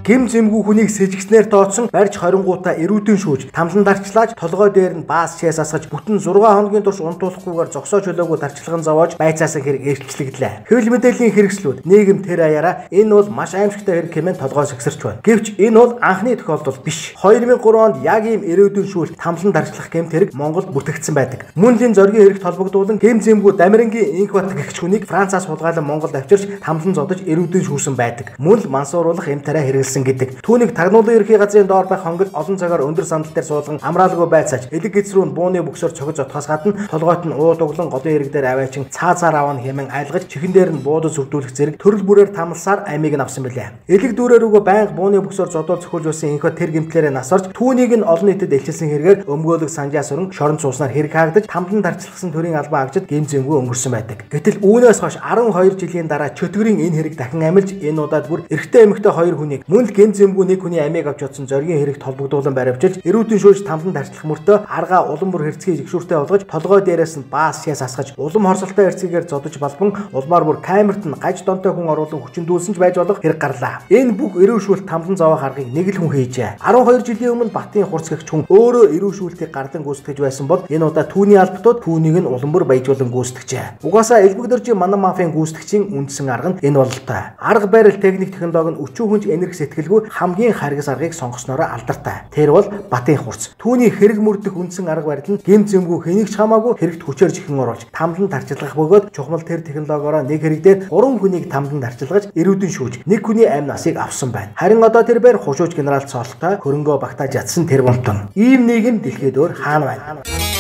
Гэм зэмгүй хүнийг сэжигснээр тооцсон барьж 20 гутаа эрүүдэн шүүж, тамлан дарчлааж, толгой дээр нь баас шээс асгаж, бүтэн 6 хоногийн турш унтуулахгүйгээр зогсоо чөлөөгөө дарчилган зовоож байцаасан хэрэг эрчлэгдлээ. Хэвлэл мэдээллийн хэрэгслүүд нийгэм тэр аяараа энэ бол маш аимшигтай хэрэг хэмээн толгой сэгсэрч байна. Гэвч энэ бол анхны тохиолдол биш. 2003 онд яг ийм эрүүдэн шүүлт, тамлан дарчлах гэмт хэрэг Монголд бүртгэгдсэн байдаг. Мөн л энэ зоригийн хэрэг холбогдуулан гэм зэмгүй Дамирангийн Инхбат гэгч хүнийг Францаас хулгайлан Монголд авчирч тамлан зодож эрүүдэн шүүсэн байдаг. Мөн л мансууруулах эм тариа хэрэглэсэн гэдэг. Түүнийг тагнуулын ерхий газрын доор байх хонгил олон цагаар өндөр сандал дээр суулган амраалгүй байцааж, элэг гэц рүү бууны бөксөөр цохиж зодохоос гадна толгойт нь ууд углан голын хэрэг дээр аваачин цаа цаар авна хэмээн айлгаж, чихэн дээр нь буудаж сүрдүүлэх зэрэг төрөл бүрээр тамласаар амийг нь авсан билээ. Элэг дүүрээр рүүгээ байнга бууны бөксөөр зодуул цохиулж байсан Инхбат тэр гэмтлээрээ нас орж, түүнийг нь олон нийтэд илчилсэн хэрэгээр өмгөөлөг санжаа сүрэн шоронд сууснаар хэрэг хаагдаж, тамлан дарчилсан төрийн албан агжид гэм зэмгүй өнгөрсөн байдаг. Гэтэл үүнээс хойш 12 жилийн дараа чөтгөрийн энэ хэрэг дахин амилж, энэ удаад бүр эрэгтэй эмэгтэй хоёр хүнийг мөн л гэм зэмгүй нэг хүний амийг авч явсан зоригийн хэрэгт холбогдуулан баривчилж, эрүүдэн шүүж тамлан дарчлах мөртөө аргаа улам бүр хэрцгий жигшүүртэй болгож, толгой дээрээс нь баас шээс асгаж, улам хорсолтой хэрцгийгээр зодож балбан улмаар бүр камерт нь гаж донтой хүн оруулан хүчиндүүлсэн ч байж болох хэрэг гарлаа. Энэ бүх эрүү шүүлт, тамлан зовоох аргыг нэг л хүн хийжээ. 12 жилийн өмнө Батын хурц гэгч хүн өөрөө эрүү шүүлтийг гардан гүйцэтгэж байсан бол энэ удаа түүний албатууд түүнийг нь улам бүр баяжуулан гүйцэтгэжээ. Угаасаа элбэг дөржийн манай мафийн гүйцэтгэгчийн үндсэн арга нь энэ бололтой. Арга барил, техник, технологи нь өчүүхэн ч энерги сэтгэлгүй хамгийн харгас аргыг сонгосноороо алдартай. Тэр бол Батын хурц. Түүний хэрэг мөрдөх үндсэн арга барил нь гэм зэмгүй хэнийг ч хамаагүй хэрэгт хүчээр жихэн оруулж тамлан тарчилгах бөгөөд чухмал тэр технологиороо нэг хэрэг дээр 3 хүнийг тамлан тарчилгаж, эрүүдэн шүүж, нэг хүний амь насыг авсан байна. Харин одоо тэр бээр хушууч генерал цоолтой хөрөнгөө багтааж ятсан тэр бомтон. Ийм нийгэм дэлхийд өөр хаана байна?